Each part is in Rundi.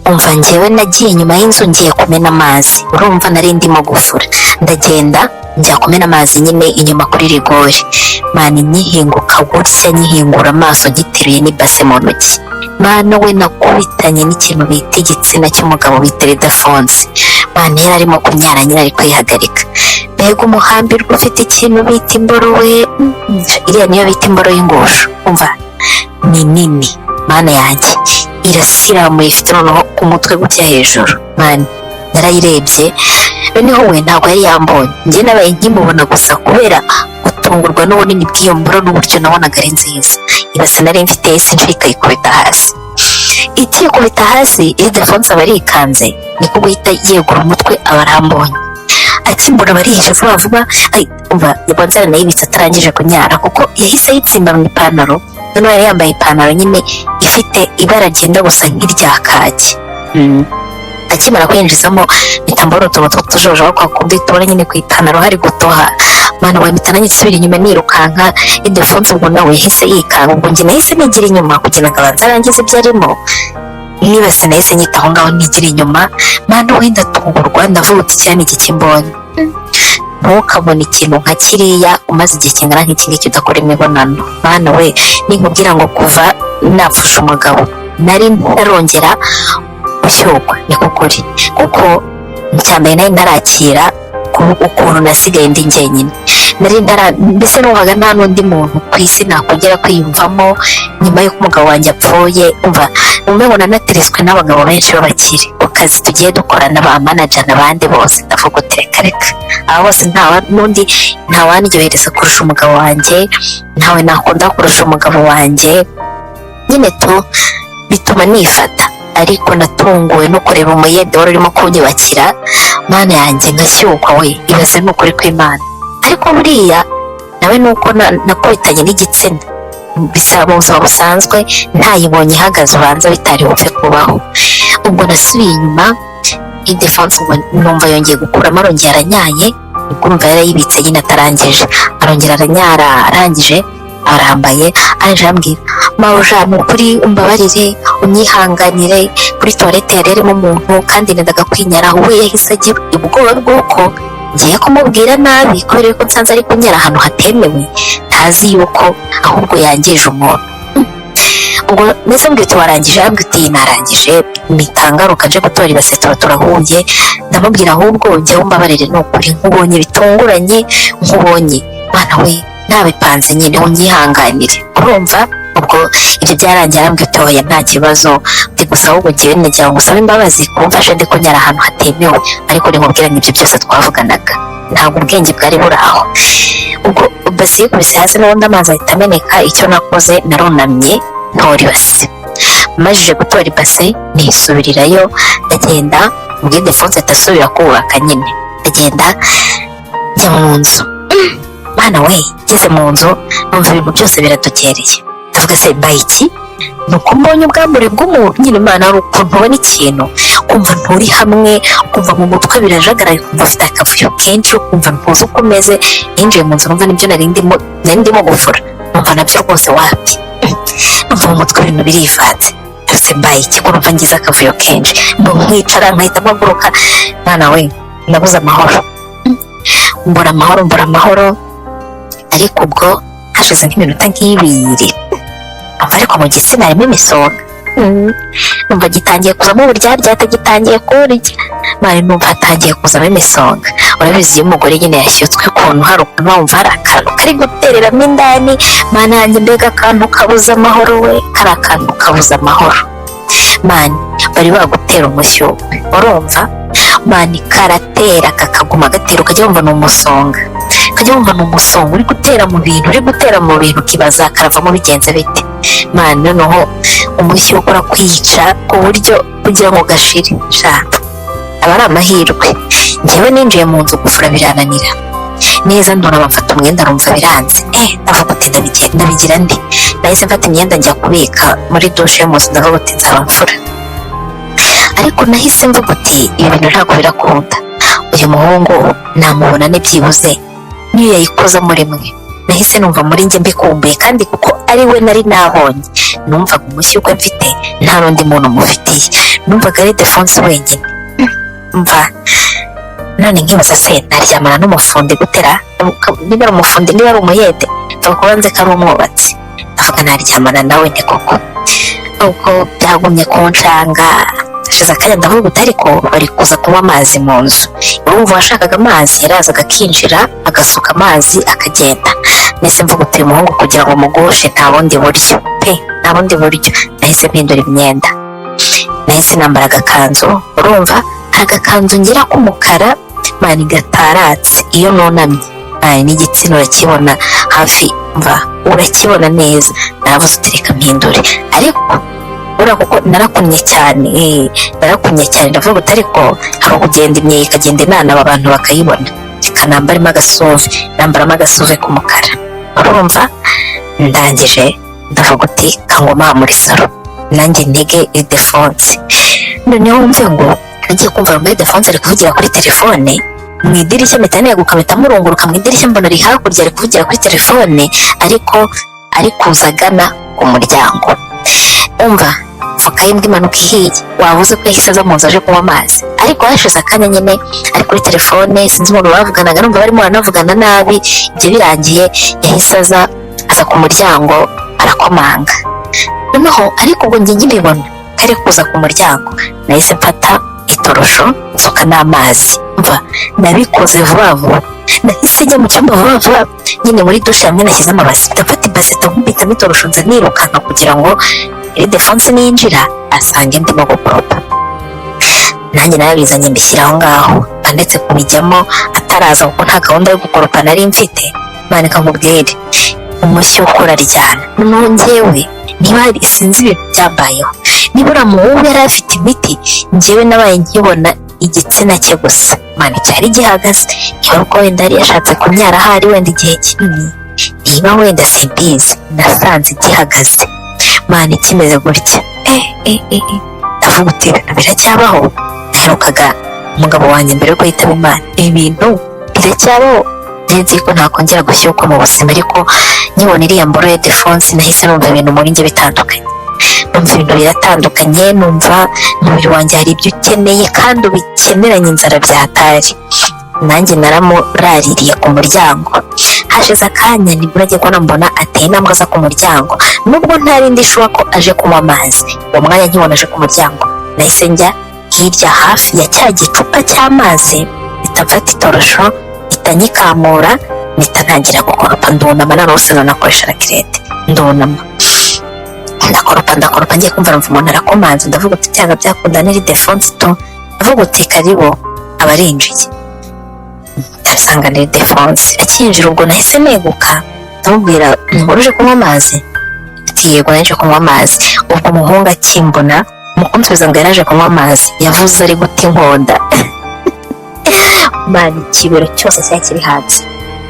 Umva, njyewe nagiye inyuma y'inzu ngiye kumena amazi. Urumva nari ndimo gufura, ndagenda njya kumena amazi nyine inyuma kuri rigori. Man, nyihinguka gutya, nyihingura amaso, giteruye n'ibase mu ntoki, mana we, nakubitanye n'ikintu bita igitsina cy'umugabo bita Ildefonse. Man, yari arimo kunyara nyine, ari kwihagarika. Mbega umuhambirwa ufite ikintu bita imboro we! Iriya niyo bita imboro y'ingusho. Umva, ni nini, mana yanjye, irasiramuye, ifite noneho ku mutwe gutya hejuru. Man, narayirebye. Noneho we ntabwo yari yambonye, njye nabaye nkimubona gusa kubera gutungurwa n'ubunini bw'iyo mboro n'uburyo nabonaga ari nziza. Ibase nari mfite yahise ikayikubita hasi. Ikikubita hasi, Ildefonse aba arikanze, niko guhita yegura umutwe, aba arambonye. Akimbona barihishe vuba vuba. Ay, umva, yabanza aranayibitse atarangije kunyara, kuko yahise ayitsimba mu ipantaro. Noneho yari yambaye ipantaro nyine ifite ibara ryenda gusa nk'irya kaki. Akimara kwinjizamo, mpita mbona utuntu tw'utujojoba kwa kundi tubona nyine ku ipantaro hari gutoha. Mana we, mpita nanjye nsubira inyuma nirukanka. Ildefonse ubwo nawe yahise yikanga. Ubwo njye nahise nigira inyuma kugira ngo abanze arangize ibyo arimo. Nibase nahise nyita aho ngaho, nigira inyuma. Mana we, ndatungurwa, ndavuga uti: "Kiriya ni igiki mbonye?" Ntukabone ikintu nka kiriya umaze igihe kingana nk'iki ngiki udakora imibonano. Mana we, ninkubwira ngo kuva napfusha umugabo nari ntarongera gushyukwa, niko kuri, kuko icya mbere nari ntarakira ukuntu nasigaye ndi njyenyine. Nari ntara mbese numvaga nta n'undi muntu ku isi nakongera kwiyumvamo nyuma y'uko umugabo wanjye apfuye. Umva, numva nanateretswe n'abagabo benshi b'abakire ku kazi tugiye dukorana, ba manager n'abandi bose. Ndavuga uti: "Reka reka, aba bose nta n'undi ntawandyohereza kurusha umugabo wanjye, ntawe nakunda kurusha umugabo wanjye." Nyine tu bituma nifata, ariko natunguwe no kureba umuyede wari urimo kunyubakira, mana yanjye, ngashyukwa we. Ibaze, ni ukuri kw'Imana. Ariko buriya nawe nuko nakubitanye n'igitsina bisa mu buzima busanzwe ntayibonye ihagaze, ubanza bitari bupfe kubaho. Ubwo nasubiye inyuma, Ildefonse ubwo numva yongeye gukuramo, arongera aranyaye. Nibwo urumva yarayibitse nyine atarangije, arongera aranyara. Arangije arambaye, arangije arambwira: "Mabuja, ni ukuri umbabarire, unyihanganire, kuri toilette yari irimo umuntu kandi nendaga kwinyara." We yahise agira ubwoba bw'uko ngiye kumubwira nabi kubera yuko nsanze ari kunyara ahantu hatemewe, ntazi yuko ahubwo yangije umuntu. Ubwo ndetse mbwira uti: "Warangije?" Arambwira uti: "Narangije." Mpita ngaruka nje gutora ibase, tuba turahuye. Ndamubwira: "Ahubwo njyewe umbabarire, ni ukuri nkubonye bitunguranye, nkubonye, mwana we, nabipanze nyine, unyihanganire." Urumva ubwo ibyo byarangiye, arambwira uti: "Oya, nta kibazo." Uti: "Gusa ahubwo njyewe nagira ngo usabe imbabazi kumfashe ndi kunyara ahantu hatemewe." Ariko nimubwira ngo ibyo byose twavuganaga ntabwo ubwenge bwari buri aho. Ubwo basi yikubise hasi n'ubundi amazi ahita ameneka. Icyo nakoze, narunamye ntora ibase. Majije gutora ibase, nisubirirayo, ndagenda. Ubwo Ildefonse ahita kubaka nyine, ndagenda njya mu nzu. Mana we, ngeze mu nzu numva ibintu byose biradukereye. Ndavuga: "Se mbaye iki?" Ni uko mbonye ubwambure bw'umuntu nyine. Imana, hari ukuntu ubona ikintu ukumva nturi hamwe, ukumva mu mutwe birajagaraye, ukumva ufite akavuyo kenshi, ukumva ntuzi uko umeze. Ninjiye mu nzu, numva nibyo nari ndimo gufura, numva nabyo rwose wapi, numva mu mutwe ibintu birivanze. Ese mbaye iki ko numva ngize akavuyo kenshi? Ngo nkicara nkahita mpaguruka. Mwana we, nabuze amahoro, mbura amahoro, mbura amahoro. Ariko ubwo hashize nk'iminota nk'ibiri, numva ariko mu gitsina harimo imisonga. Numva gitangiye kuzamo uburyaryate, gitangiye kurya. Mani, numva hatangiye kuzamo imisonga. Urabizi iyo umugore nyine yashyutswe, ukuntu hari ukuntu wumva hari akantu kari gutereramo indani. Mana yanjye, mbega akantu kabuza amahoro we! Kari akantu kabuza amahoro. Man, bari bagutera umushyukwe, urumva, man, karatera kakaguma gatera, ukajya wumva ni umusonga, ukajya wumva ni umusonga uri gutera mu bintu, uri gutera mu bintu, ukibaza karavamo bigenze bite. Man, noneho umushyukwe urakwica ku buryo kugira ngo gashire sha aba ari amahirwe. Njyewe ninjiye mu nzu gufura birananira neza, ndunama mfata umwenda, numva biranze. Ndavuga uti: "Ndabigira nde?" Nahise mfata imyenda njya kubika muri dushe yo mu nzu. Ndavuga uti: "Nzaba mfura." Ariko nahise mvuga uti: "Ibi bintu ntabwo birakunda. Uyu muhungu namubona ne byibuze niyo yayikozamo rimwe." Nahise numva muri njye mbikumbuye, kandi kuko ari we nari nabonye. Numvaga umushyukwe mfite nta n'undi muntu mufitiye, numvaga ari Defonse wenyine. Mva none nkibaza se naryamana n'umufundi gutera? Niba ari umufundi, niba ari umuyede, mva kuba nzi ko ari umwubatsi, ndavuga naryamana nawe nte koko? Ubwo byagumye kuncanga. Hashize akanya ndavuga uti ariko bari kuza kunywa amazi mu nzu. Urumva uwashakaga amazi yarazaga akinjira, agasuka amazi, akagenda. Nahise mvuga uti uyu muhungu kugira ngo mugushe nta bundi buryo pe, nta bundi buryo. Nahise mpindura imyenda, nahise nambara agakanzu. Urumva hari agakanzu ngira k'umukara, man, gataratse. Iyo nunamye, man, n'igitsina urakibona hafi, mva urakibona neza. Naravuze uti reka mpindure, ariko buriya kuko narakunnye cyane, narakunnye cyane. Ndavuga uti ariko hari ukugenda imyeyo ikagenda inanaba, abantu bakayibona, reka nambaremo agasuve. Nambaramo agasuve k'umukara. Urumva ndangije ndavuga uti kangoma muri salo nanjye ntege Ildefonse. Noneho wumve ngo nagiye kumva muri Ildefonse ari kuvugira kuri telefone mu idirishya, mpita neguka, mpita murunguruka mu idirishya, mbona ari hakurya ari kuvugira kuri telefone, ariko ari kuza agana ku muryango. Umva, voka y'imbwa imanuka ihiye. Wabuze ko yahise aza mu nzu aje kunywa amazi, ariko hashize akanya nyine ari kuri telefone, sinzi umuntu bavuganaga, numva barimo baranavugana nabi. Ibyo birangiye yahise aza ku muryango arakomanga. Noneho ariko ubwo njye nkibibona ko ari kuza ku muryango, nahise mfata itorosho nsuka n'amazi. Mva nabikoze vuba vuba, nahise njya mu cyumba vuba vuba nyine, muri dushe hamwe nashyize amabasi, ndafata ibase nkubitamo itorosho, nza nirukanka kugira ngo Ildefonse niyinjira asange ndimo gukoropa. Nanjye narabizanye mbishyira aho ngaho, mba ndetse kubijyamo ataraza, kuko nta gahunda yo gukoropa nari mfite. Manika nkubwire, umushyuko uraryana. Noneho njyewe niba sinzi ibintu byambayeho, niba uriya muhungu yari afite imiti, njyewe nabaye nkibona igitsina cye gusa, man, cyari gihagaze. Niba uko wenda yari yashatse kunyara ahari wenda igihe kinini, niba wenda simbizi, nasanze gihagaze, man, kimeze gutya. Eh eh eh eh, ndavuga uti ibintu biracyabaho. Naherukaga umugabo wanjye mbere yuko yitaba Imana, ibi bintu biracyabaho. Nzi ko ntakongera gushyukwa mu buzima, ariko nkibona iriya mboro ya Defonse nahise numva ibintu muri njye bitandukanye, numva ibintu biratandukanye, numva umubiri wanjye hari ibyo ukeneye kandi ubikeneranye inzara byatari. Nanjye naramuraririye ku muryango. Hashize akanya nibwo nagiye kubona mbona ateye intambwe aza ku muryango, nubwo ntari ndi sure ko aje kunywa amazi. Uwo mwanya nkibona aje ku muryango, nahise njya hirya hafi ya cya gicupa cy'amazi, mpita mfata itorosho, mpita nyikamura, mpita ntangira gukoropa. Ndunama, noneho sinanakoresha raclette, ndunama ndakoropa, ndakoropa. Ngiye kumva numva umuntu arakomanze. Ndavuga uti byanga byakunda ni Ildefonse tu. Ndavuga uti karibu. Aba arinjiye, ndasanga ni Ildefonse. Akinjira ubwo nahise neguka, ndamubwira ngo uje kunywa amazi? Ati yego, naje kunywa amazi. Ubwo umuhungu akimbona, mu kunsubiza ngo yaraje kunywa amazi, yavuze ari guta inkonda. Man, ikibero cyose cyari kiri hanze.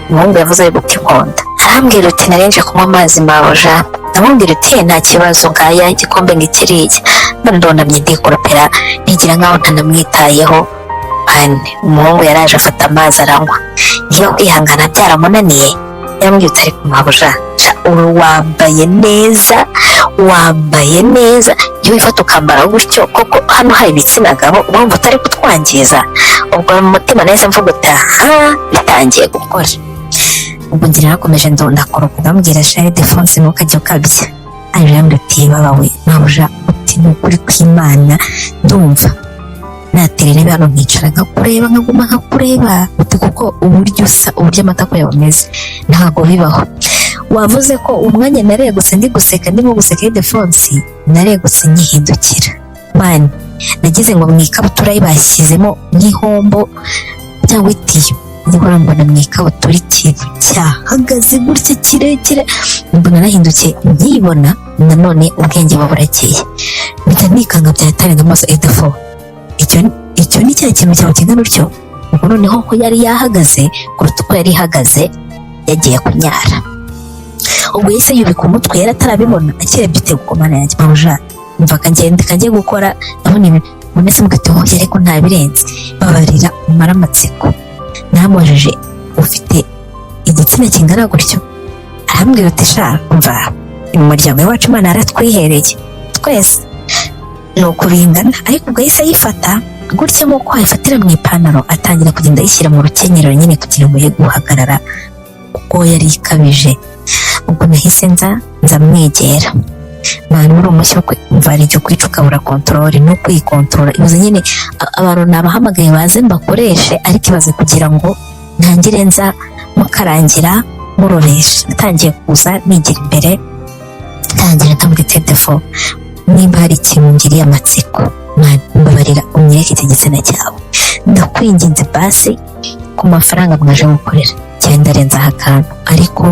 Umuhungu yavuze ari guta inkonda, arambwira uti narenje kunywa amazi, mabuja. Ndamubwira uti nta kibazo, ngaya igikombe ngikiriya. Ndunamye ndikoropera, nigira nkaho ntanamwitayeho. Man, umuhungu yaraje afata amazi aranywa. Niba kwihangana byaramunaniye, yarambwiye uti ariko mabuja, sha, uru wambaye neza, wambaye neza. Iyo wifata ukambara gutyo koko hano hari ibitsina gabo, urumva utari kutwangiza? Ubwo mu mutima nahise mvuga uti aha bitangiye gukora. Ubwo ngira nakomeje ndakoropa, ndamubwira sha Ildefonse, ntukajya ukabya. Arambwira uti baba we mabuja, uti ni ukuri kw'Imana, ndumva natera intebe hano nkicara nkakureba, nkaguma nkakureba, uti kuko uburyo usa, uburyo amatako yawe ameze, ntabwo bibaho. Wavuze ko umwanya naregutse ndi guseka, ndimo guseka Ildefonse, naregutse nkihindukira, man, nagize ngo mu ikabutura ye bashyizemo nk'ihombo cyangwa itiyo, ndikora mbona mu ikabutura ikintu cyahagaze gutya kirekire. Mbona nahindukiye nkibona, nanone ubwenge buba burakeye, mpita nikanga byatarenga amaso. Edefo, icyo ni cya kintu cyawe kingana utyo? Ubwo noneho ko yari yahagaze kuruta uko yari ihagaze yagiye kunyara. Ubwo yahise yubika umutwe, yari atarabibona, akirebye ute gukomana yanjye mabuja, mva kangende kanjye gukora, ndabona ibintu mbone se mugati hoya, ariko ntabirenze, babarira umara amatsiko. Namubajije ufite igitsina kingana gutyo? Arambwira ati sha mva, Mu muryango iwacu Imana yaratwihereye twese, ni uko bingana. Ariko ubwo yahise ayifata gutya nk'uko wayifatira mu ipantaro, atangira kugenda ayishyira mu rukenyerero nyine kugira ngo ye guhagarara, kuko yari ikabije. Ubwo nahise nza mwegera. Mwana, uri umushyukwe, umva, hari igihe ukwica ukabura contrôle no kwikontorora. Ibaze nyine, abantu nabahamagaye baze mbakoreshe, ariko ibaze kugira ngo ntangire nza mukarangira murobesha. Natangiye kuza nigira imbere, ntangira ndamubwira: "Defo, nimba hari ikintu ngiriye amatsiko, mwana, mbabarira unyereke iki gitsina cyawe, ndakwinginze. Basi ku mafaranga mwaje gukorera, genda arenzaho akantu, ariko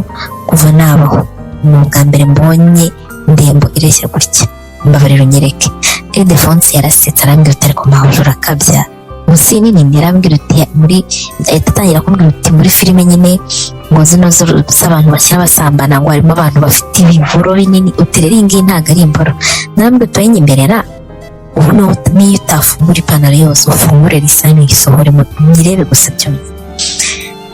kuva nabaho ni ubwa mbere mbonye ndembo ireshya gutya, mbabarira unyereke." Ildefonse yarasetse, arambwira uti: "Ariko mabuja, urakabya, munsi nini." Yarambwira uti muri, ahita atangira kumbwira uti muri filime nyine ngo zino z'abantu bashyira basambana, ngo harimo abantu bafite ibiboro binini, uti rero iyi ngiyi ntabwo ari imboro. Narambwira uti wayinyemerera ubu niyo utafungura ipantaro yose, ufungure lisani uyisohore nyirebe gusa byonyine."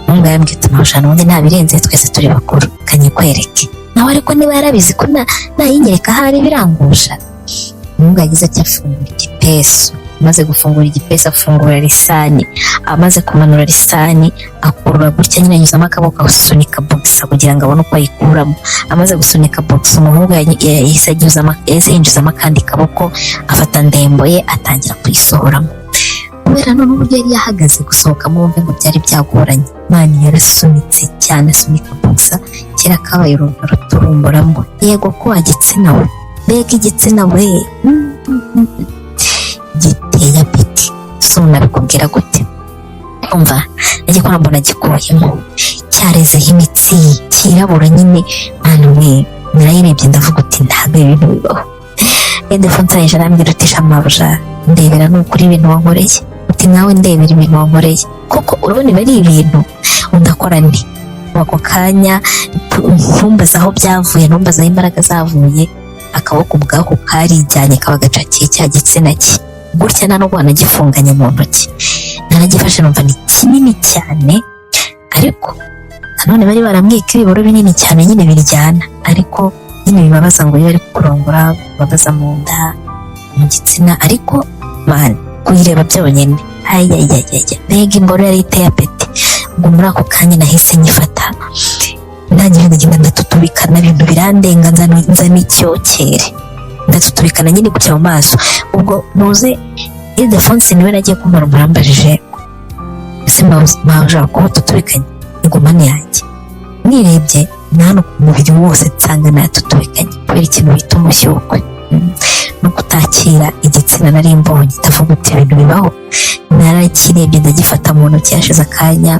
Umuhungu yarambwiye uti: "Mabuja, n'ubundi ntabirenze, twese turi bakuru, kanyikwereke." Nawe ariko niba yarabizi ko nayinyereka ahari birangusha. Umuhungu yagize ati afungura igipesu, amaze gufungura igipesu afungura lisani, amaze kumanura lisani akurura gutya nyine, anyuzamo akaboko asunika boxer kugira ngo abone uko ayikuramo. Amaze gusunika boxer, umuhungu yahise yinjizamo akandi kaboko, afata ndembo ye atangira kuyisohoramo. Kubera none uburyo yari yahagaze, gusohokamo wumve ngo byari byagoranye. Mani, yarasunitse cyane, asunika boxer, kera kabaye ruturumburamo. Yego ko wa gitsina we, mbega igitsina we! Giteye appétit, so nabikubwira gute? Umva, najya kubona mbona gikuyemo cyarezeho imitsi, kirabura nyine. Mwana we, narayirebye ndavuga uti ntabwo ibintu bibaho. Ildefonse arangije arambwira uti: "Shamabuja, ndebera ni ukuri ibintu wankoreye." Uti: "Nawe ndebera ibintu wankoreye koko, urabona ibi ari ibintu undakora." Nti ako kanya ntumbaze aho byavuye, ntumbaze aho imbaraga zavuye, akaboko ubwako karijyanye kaba gacakiye cya gitsina cye gutya, nta nubwo wanagifunganye mu ntoki. Naragifashe numva ni kinini cyane, ariko nanone bari barambwiye ko ibiboro binini cyane nyine biryana, ariko nyine bibabaza, ngo iyo bari kurongora bibabaza mu nda, mu gitsina. Ariko man, kuyireba byonyine, ayayayaya, mbega imboro yari iteye appétit! Ubwo muri ako kanya nahise nyifata, ntangira ndagenda ndatutubikana, ibintu birandenga, nzana icyokere, ndatutubikana nyine gutya mu maso. Ubwo ntuze Ildefonse niwe nagiye kumara umurambajije: "Ese mabuja, kuba tutubikanye igumane yanjye?" Nirebye na hano ku mubiri wose nsanga natutubikanye kubera ikintu bita umushyukwe no kutakira igitsina nari mbonye. Ndavuga uti ibintu bibaho. Narakirebye, ndagifata mu ntoki, hashize akanya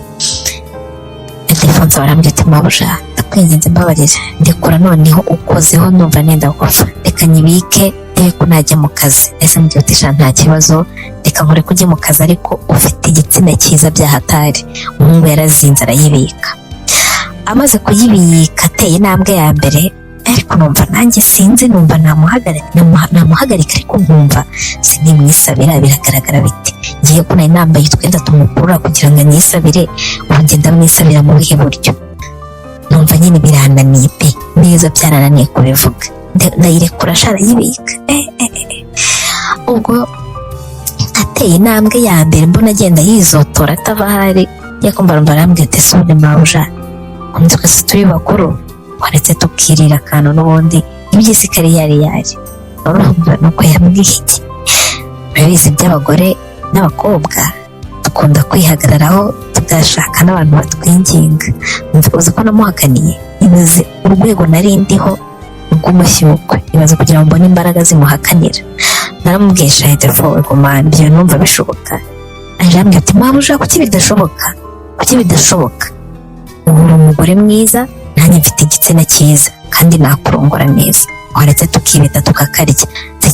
Ildefonse barambwira ati: "Mabuja, ndakwinginze, mbabarira, ndekura noneho, ukozeho ndumva nenda gupfa, reka nyibike ndebe ko najya mu kazi." Ese mbwira uti: "Sha, nta kibazo, reka nkore ko ujye mu kazi, ariko ufite igitsina cyiza byahatari." Umuhungu yarazinze arayibika. Amaze kuyibika ateye intambwe ya mbere, ariko numva nanjye sinzi, numva namuhagarika, ariko nkumva sinimwisabira biragaragara biti ngiye ko nari nambaye utwenda tumukurura kugira ngo anyisabire, ubu ngenda mwisabira mu buhe buryo? Numva nyine birananiye pe, neza byarananiye kubivuga. Ndayirekura sha, arayibika. Ubwo ateye intambwe ya mbere, mbona agenda yizotora atava ahari, njya kumva numva arambwira ati: "Ese ubundi mabuja, ubundi twese turi bakuru, waretse tukirira akantu n'ubundi iby'isi kari yari yari." Urumva nuko yambwiye iki? Urabizi by'abagore n'abakobwa, dukunda kwihagararaho, tugashaka n'abantu batwinginga. Uzi ko namuhakaniye? Ibaze urwego nari ndiho rw'umushyukwe, ibaze kugira ngo mbone imbaraga zimuhakanira. Naramubwiye: "Shahide fo gumana, ibyo numva bishoboka?" Arambwira ati: "Mabuja, kuki bidashoboka? Kuki bidashoboka? Ubu uri umugore mwiza, nanjye mfite igitsina cyiza kandi nakurongora neza, waretse tukibeta tukakarya se?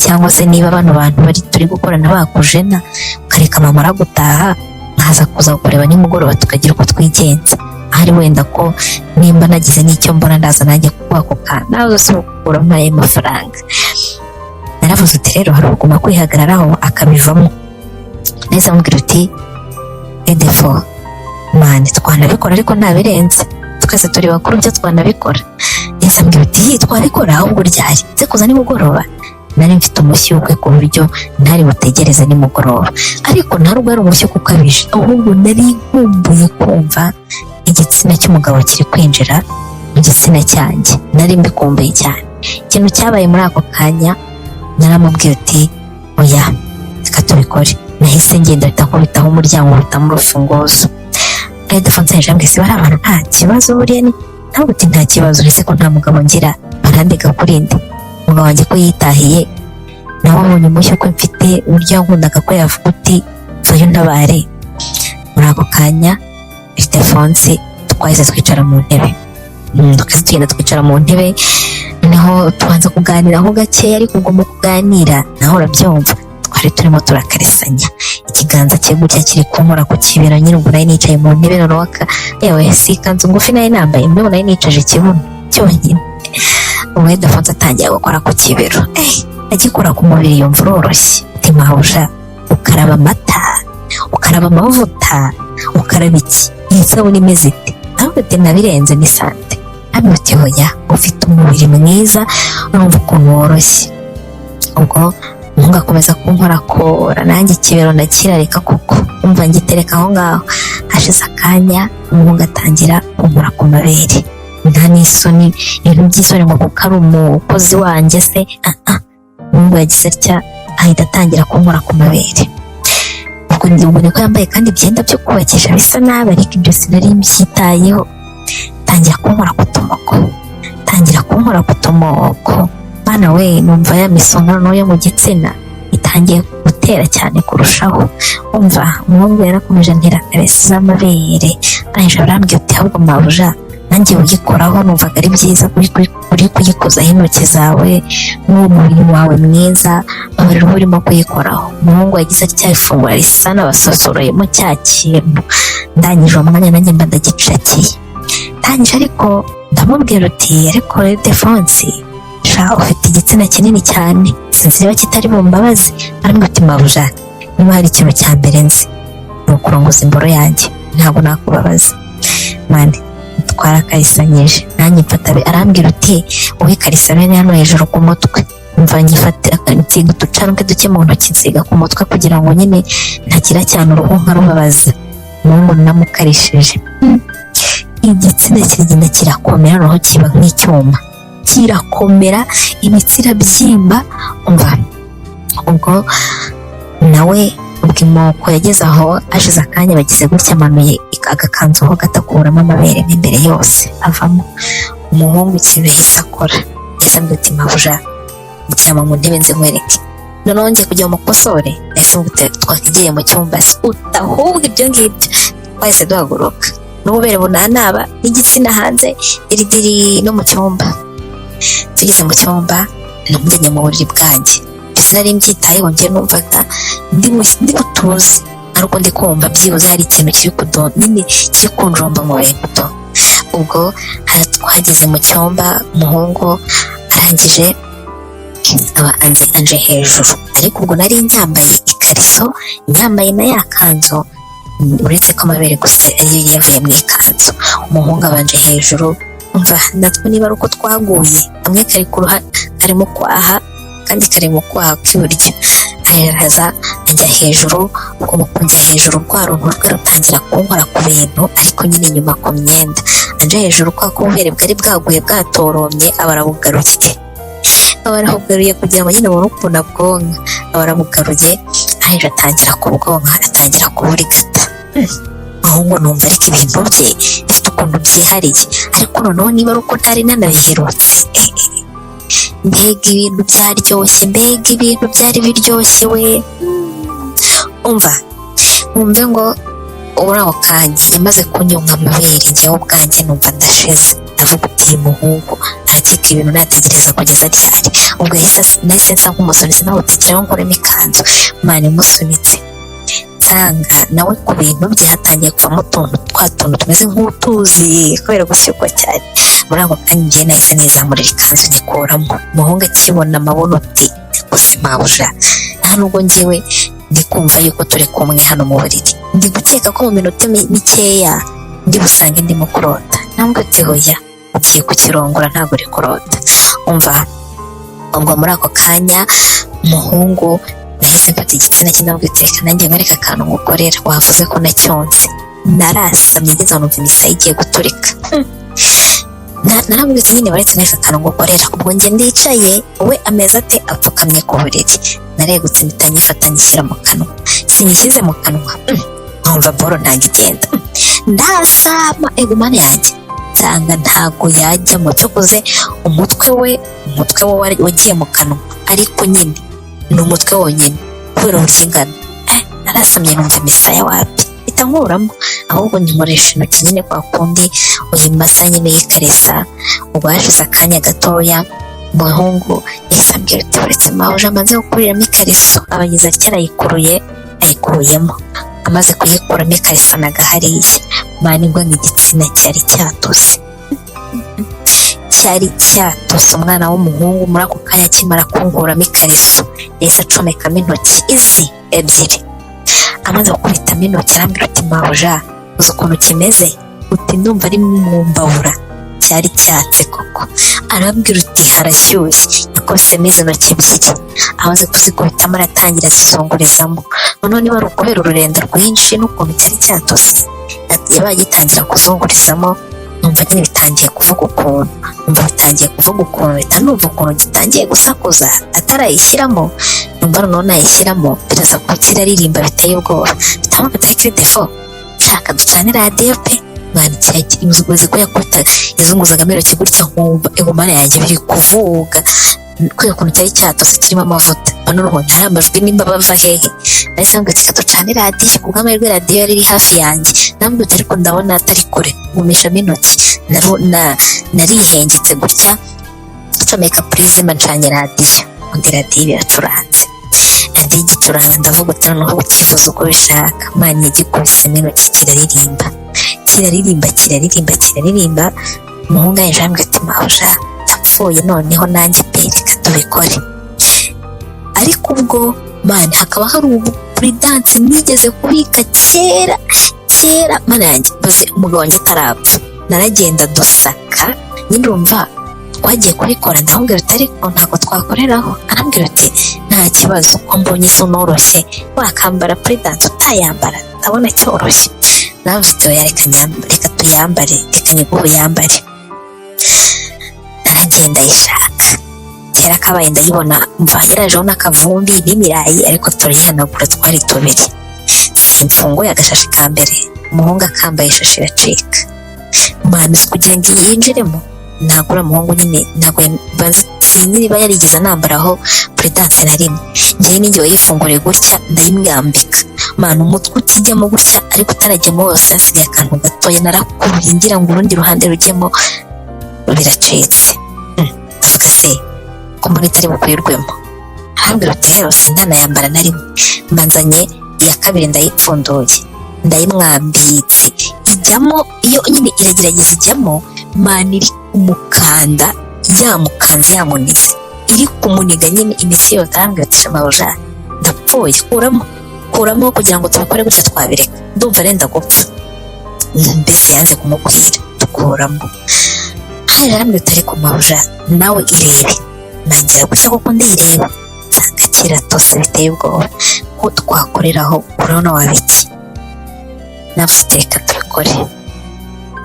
Cyangwa se niba bano bantu bari turi gukorana bakujena, ukareka mama gutaha, nkaza kuza kureba nimugoroba, tukagira uko twigenza. Ahari wenda ko nimba nagize n'icyo mbona, ndaza nanjye kuguha ako kantu, nawe uzi gukuramo ayo mafaranga." Naravuze uti rero hari uguma kwihagararaho akabivamo neza. Mubwira uti: "Edefo mani, twanabikora ariko ntabirenze, twese turi bakuru, byo twanabikora." Yahise ambwira uti: "Yi, twabikora ahubwo ryari nze kuza nimugoroba?" Nari mfite umushyukwe ku buryo ntari butegereze nimugoroba, ariko nta nubwo ari umushyukwe ukabije, ahubwo nari nkumbuye kumva igitsina cy'umugabo kiri kwinjira mu gitsina cyanjye. Nari mbikumbuye cyane. Ikintu cyabaye muri ako kanya, naramubwiye uti: "Oya, reka tubikore." Nahise ngenda, mpita nkubitaho umuryango, mpitamo urufunguzo. Ildefonse yaje ambwira: "Se bari abantu nta kibazo buriya?" Ni ntabwo uti: "Nta kibazo, uretse ko nta mugabo ngira, barandega kuri nde? Umugabo wanjye ko yitahiye, nawe abonye umushyukwe mfite, uburyo yankundaga, ko yavuga uti vayo ntabare." Muri ako kanya Ildefonse twahise twicara mu ntebe. Twahise tugenda twicara mu ntebe, noneho tubanza kuganiraho gakeya. Ariko ubwo mu kuganira naho urabyumva, twari turimo turakarisanya, ikiganza cye gutya kiri kunkora ku kibero nyine. Ubwo nari nicaye mu ntebe, noneho yewe, si ikanzu ngufi nari nambaye, mbeho nari nicaje ikibuno cyonyine. Ubwo Ildefonse atangiye gukora ku kibero, agikora ku mubiri yumva uroroshye. Ati: "Mabuja, ukaraba amata, ukaraba amavuta, ukaraba iki? Iyi sabune imeze ite?" Ahubwo ati: "Nabirenze, ni sante." Hano ati: "Hoya, ufite umubiri mwiza, urumva ukuntu woroshye." Ubwo umuhungu akomeza kunkorakora, nanjye ikibero ndakirareka kuko umva ngitereka aho ngaho. Hashize akanya umuhungu atangira kunkora ku mabere, nta n'isoni, ibintu by'isoni ngo kuko ari umukozi wanjye se. Ah ah, umuhungu yagize atya ahita atangira kunkora ku mabere. Ubwo niko yambaye kandi ibyenda byo kubakisha bisa nabi, ariko ibyo sinari mbyitayeho. Tangira kunkora ku tumoko, tangira kunkora ku tumoko. Bana we, numva ya misonga noneho yo mu gitsina itangiye gutera cyane kurushaho. Umva, umuhungu yarakomeje antera caresse z'amabere, arangije arambwira uti: "Ahubwo mabuja, nanjye uyikoraho, numvaga ari byiza uri kuyikozaho intoki zawe n'uwo mubiri wawe mwiza, babarira uba urimo kuyikoraho." Umuhungu yagize atya ifunguro risa n'abasosoroyemo cya kintu. Ndangije uwo mwanya nanjye mba ndagicakiye. Ndangije ariko ndamubwira uti: "Ariko Ildefonsi sha, ufite igitsina kinini cyane, sinzi niba kitari bumbabazi." Arambwira uti: "Mabuja, niba hari ikintu cya mbere nzi ni ukurongoza imboro yanjye, ntabwo nakubabaza." Mani, twarakarisanyije, nanjye mfata, arambwira uti: "Wowe karisa bene hano hejuru ku mutwe." Mva ngifatira, nsiga uducanwe duke mu ntoki, nsiga ku mutwe kugira ngo nyine ntagira cyane uruhu nkarubabaza. Umuhungu namukarishije, igitsina kiragenda kirakomera, noneho kiba nk'icyuma, kirakomera, imitsi irabyimba. Umva, ubwo nawe ubwo imoko yageze aho, hashize akanya bagize gutya amanuye agakanzu ho gato, akuramo amabere mo imbere yose avamo. Umuhungu ikintu yahise akora, yahise ambwira uti: "Mabuja, ryama mu ntebe nze nkwereke." Noneho ngiye kujya mu mukosore, nahise mubwira twakigiye mu cyumba se, ahubwo ibyo ngibyo twahise duhaguruka n'ububere bunanaba n'igitsina hanze diridiri no mu cyumba. Tugeze mu cyumba, namujyanye mu buriri bwanjye. Mbese nari mbyitayeho, njye numvaga ndi butuze, ariko ndi kumva byibuze hari ikintu kiri kudo nyine kiri kunjomba mu bintu. Ubwo twageze mu cyumba, umuhungu arangije aba anje hejuru, ariko ubwo nari nyambaye ikariso, nyambaye na ya kanzu, uretse ko amabere gusa ariyo yavuye mu ikanzu. Umuhungu abanje hejuru. Umva, natwe niba ari uko twaguye, kamwe kari ku kari mu kwaha, kandi kari mu kwaha k'iburyo. Araza ajya hejuru. Ubwo mu kujya hejuru, rwa runtu rwe rutangira kunkora ku bintu, ariko nyine inyuma ku myenda. Anje hejuru, kwa ko ububere bwari bwaguye bwatoromye, aba arabugaruye, aba arabugaruye kugira ngo nyine abone ukuntu abwonka. Aba arabugaruye, arangije atangira kubwonka, atangira kuburigata. Ahubwo numva ariko ibintu bye bifite ukuntu byihariye, ariko noneho niba ari uko ntari nanabiherutse, mbega ibintu byaryoshye, mbega ibintu byari biryoshye we! Umva, wumve ngo muri ako kanya yamaze kunyonga amabere, njyewe ubwanjye numva ndashize. Ndavuga uti: "Uyu muhungu arakeka ibintu nategereza kugeza ryari?" Ubwo nahise nsa nk'umusunitse, nawe utikiraho nkuremo ikanzu. Mani, imusunitse nsanga nawe ku bintu bye hatangiye kuvamo utuntu twa tuntu tumeze nk'utuzi kubera gushyukwa cyane. Muri ako kanya njyewe nahise nizamurira ikanzu, nyikuramo. Umuhungu akibona amabuno uti: "Gusa mabuja, nta nubwo njyewe ndi kumva yuko turi kumwe hano mu buriri, ndi gukeka ko mu minota mikeya ndi busange ndimo kurota." Ntabwo ati: "Hoya." Ugiye kukirongora, ntabwo uri kurota. Umva, ubwo muri ako kanya umuhungu nahise mfata igitsina cye, ndamubwira, "Reka nanjye nkwereke akantu ngukorera, wavuze ko nacyonse." Narasamye ngeze aho numva imisaya igiye guturika. Naramubwiye ati, "Nyine baretse nkwereke akantu ngukorera." Ubwo njye ndicaye, we ameze ate? Apfukamye ku buriri. Naregutse, mpita nyifata, nyishyira mu kanwa. Sinyishyize mu kanwa, nkumva boro ntabwo igenda. Ndasama, ego Mana yanjye, nsanga ntabwo yajyamo. Cyokoze umutwe we wagiye mu kanwa, ariko nyine ni umutwe wonyine kubera uburyo ingana. Narasamye numva imisaya wapi, mpita nkuramo, ahubwo nkoresha intoki nyine kwa kundi uyimasa nyine yikaresa. Ubwo hashize akanya gatoya, umuhungu yahise ambwira uti, "Uretse mabuja amaze gukuriramo ikariso." Abagize atya arayikuruye, ayikuyemo. Amaze kuyikuramo ikariso naga hariya, mani, ngo igitsina cyari cyatose, cyari cyatose. Umwana w'umuhungu muri ako kanya akimara kunkuramo ikariso, yahise acomekamo intoki izi ebyiri. Amaze gukubitamo intoki, arambwira ati, "Mabuja, uzi ukuntu kimeze?" Uti, "Ndumva ari mu mbabura." Cyari cyatse koko. Arambwira uti, "Harashyushye." Yakubisemo izo ntoki ebyiri. Amaze kuzikubitamo, aratangira azizungurizamo. Noneho niba ari ukubera ururenda rwinshi n'ukuntu cyari cyatose, yabaye agitangira kuzungurizamo, numva nyine bitangiye kuvuga ukuntu, numva bitangiye kuvuga ukuntu, mpita numva ukuntu gitangiye gusakuza atarayishyiramo. Numva noneho nayishyiramo biraza kuba kiraririmba biteye ubwoba. Bitamufata kuri defo, shaka ducane radiyo pe. Mwana, uzi ko yakubita, yazunguzagamo intoki gutya, nkumva ingumane yanjye biri kuvuga kubera ukuntu cyari cyatose kirimo amavuta. Noneho ntari amajwi nimba bava hehe. Nahise mbwira ati, "Ducane radiyo." Ku bw'amahirwe radiyo yari iri hafi yanjye. Nambwira, ariko ndabona atari kure, ngumishamo intoki. Narihengetse gutya, ncomeka prise, ncanye radiyo, undi radiyo biracuranze. Radiyo igicuranga, ndavuga uti, "Noneho ukivuza uko bishaka." Mani, yagikubisemo intoki, kiraririmba, kiraririmba, kiraririmba, kiraririmba. Umuhungu yaje arambwira ati, "Mabuja, ndapfuye noneho nanjye pe, reka tubikore." Ariko ubwo mani hakaba hari ubu prudence nigeze kubika kera kera, mana yanjye, baze umugabo wanjye atarapfa, naragenda dusaka nyine. Urumva twagiye kubikora, ndamubwira uti, "Ariko ntabwo twakoreraho." Arambwira ati, "Nta kibazo, ko mbonye isa unoroshye, wakambara prudence utayambara ndabona cyoroshye." Navuze uti, "Oya, reka reka tuyambare, reka nyiguhe uyambare." Naragenda ayishaka, kera kabaye ndayibona. Mva, yarajeho n'akavumbi n'imirayi, ariko turayihanagura, twari tubiri. Simfunguye agashashi ka mbere, umuhungu akambaye, ishashi iracika. Mani, kugira ngo yinjiremo, ntabwo uriya muhungu nyine ntabwo sinzi niba yarigeze anambaraho prudence na rimwe. Njyewe ninjye wayifunguriye gutya, ndayimwambika. Mani, umutwe ukijyamo gutya, ariko utarajyamo wose, hasigaye akantu gatoya. Narakuruye ngira ngo urundi ruhande rujyemo, biracitse. Ndavuga, "Se ko mbona itari bukwirwemo?" Arambwira uti, "Rero sindanayambara na rimwe." Mbanzanye iya kabiri, ndayipfunduye, ndayimwambitse, ijyamo. Iyo nyine iragerageza ijyamo. Mani, iri kumukanda, yamukanze, yamunize, iri kumuniga nyine imitsi yose. Arambwira ati, "Shamabuja, ndapfuye, kuramo, kuramo, kugira ngo tubikore gutya twabireka, ndumva arenda gupfa." Mbese yanze kumukwira, dukuramo. Hari arambwira ati, "Ariko mabuja, nawe irebe." Nangira gutya kuko ndiyireba, nsanga kiratose biteye ubwoba. Ko twakoreraho, urabona wabiki? Navuze, "Reka tubikore."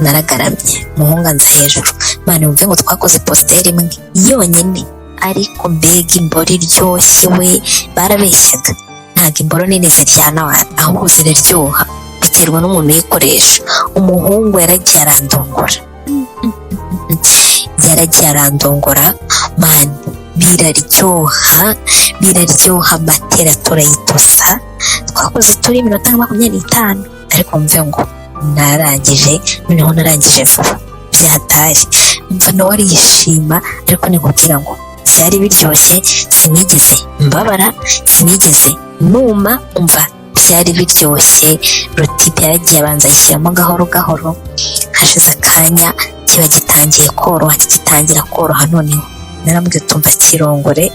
Naragaramye, umuhungu anza hejuru. Mani, wumve ngo twakoze posture imwe yonyine, ariko mbega imboro iryoshye we! Barabeshyaga, ntabwo imboro nini ziryana, ahubwo ziraryoha, biterwa n'umuntu uyikoresha. Umuhungu yaragiye arandongora, yaragiye arandongora. Mani, biraryoha, biraryoha. Matera turayitosa, twakoze turi iminota nka 25, ariko mve ngo narangije, noneho narangije vuba byatari. Mva, nawe arishima, ariko nikubwira ngo byari biryoshye, sinigeze mbabara, sinigeze numa. Umva, byari biryoshye. Rotipe yaragiye abanza ayishyiramo gahoro gahoro, hashize akanya kiba gitangiye koroha, kigitangira koroha noneho narambwiye, "Tumva, kirongore."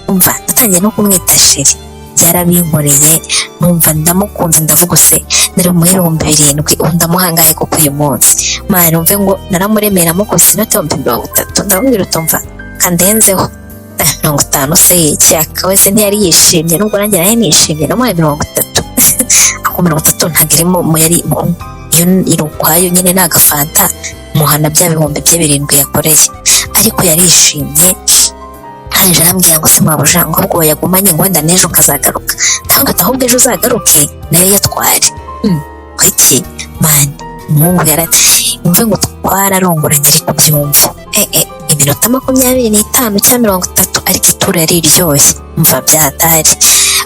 Umva, natangiye no kumwita chéri. Yarabinkoreye, numva ndamukunze. Ndavuga se nari mu 7000, ubu ndamuhangaye kuko uyu munsi, man, numve ngo naramuremera, mukubise inoti 30,000. Ndamubwira utumva kandenzeho 50 se cyaka wese ntiyari yishimye, nubwo nanjye nari nishimye. Namuhaye 30, ako 30 ntabwo irimo mu yari iyo iri ukwayo nyine, ni agafanta. Muhana bya bihumbi bye birindwi yakoreye, ariko yarishimye. Arangije arambwira ngo se mabuja, ngo ahubwo wayagumanye, ngo wenda n'ejo nkazagaruka. Ndavuga ati ahubwo ejo uzagaruke nayo yatware. Kuki, man, umuhungu yarati umve ngo twararongoranye, ariko byumva iminota 25 cyangwa 30, ariko ituro yari iryoshye, umva byahatari.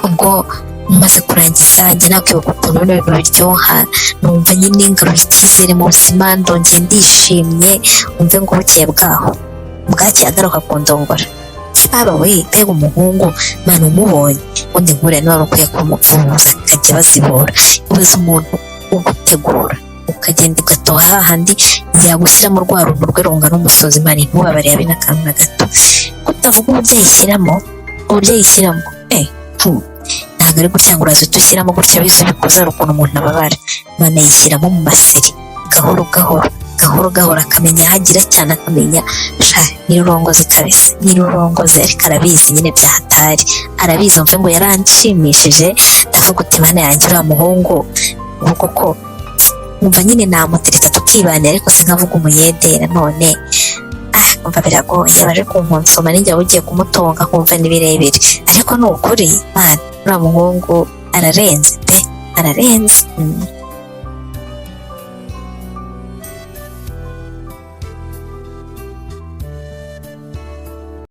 Ubwo maze kurangiza, njye nakwibuka ukuntu bino bintu biryoha, numva nyine ngaruye icyizere mu buzima, ndongeye ndishimye. Umve ngo bukeye bwaho bwakeye agaruka kundongora. Baba we, mbega umuhungu, man, umubonye ubundi nkuriya niba wari ukwiye kumuvuza akajya bazibura. Ubuze umuntu ugutegura, ukagenda ugatoha hahandi yagushyiramo rwa runtu rwe rungana umusozi, man, ntubabare habe n'akantu na gato. Kutavuga uburyo ayishyiramo, uburyo ayishyiramo, ntabwo ari gutya ngo uraza uhita gutya wize ubikoze, hari ukuntu umuntu ababara. Man, ayishyiramo mu maseri, gahoro gahoro, gahoro gahoro, akamenya aho agira cyane, akamenya sha n'irurongozi kabisa, n'irurongozi, ariko arabizi nyine bya hatari, arabizi. Mve ngo yaranshimishije, ndavuga uti mana yanjye, uriya muhungu ubu koko nkumva nyine namutereta tukibanira, ariko sinkavuga umuyede nanone. Umva biragoye, baje kunkonsoma ninjye ugiye kumutunga, nkumva ni birebire, ariko ni ukuri, man, uriya muhungu ararenze pe, ararenze.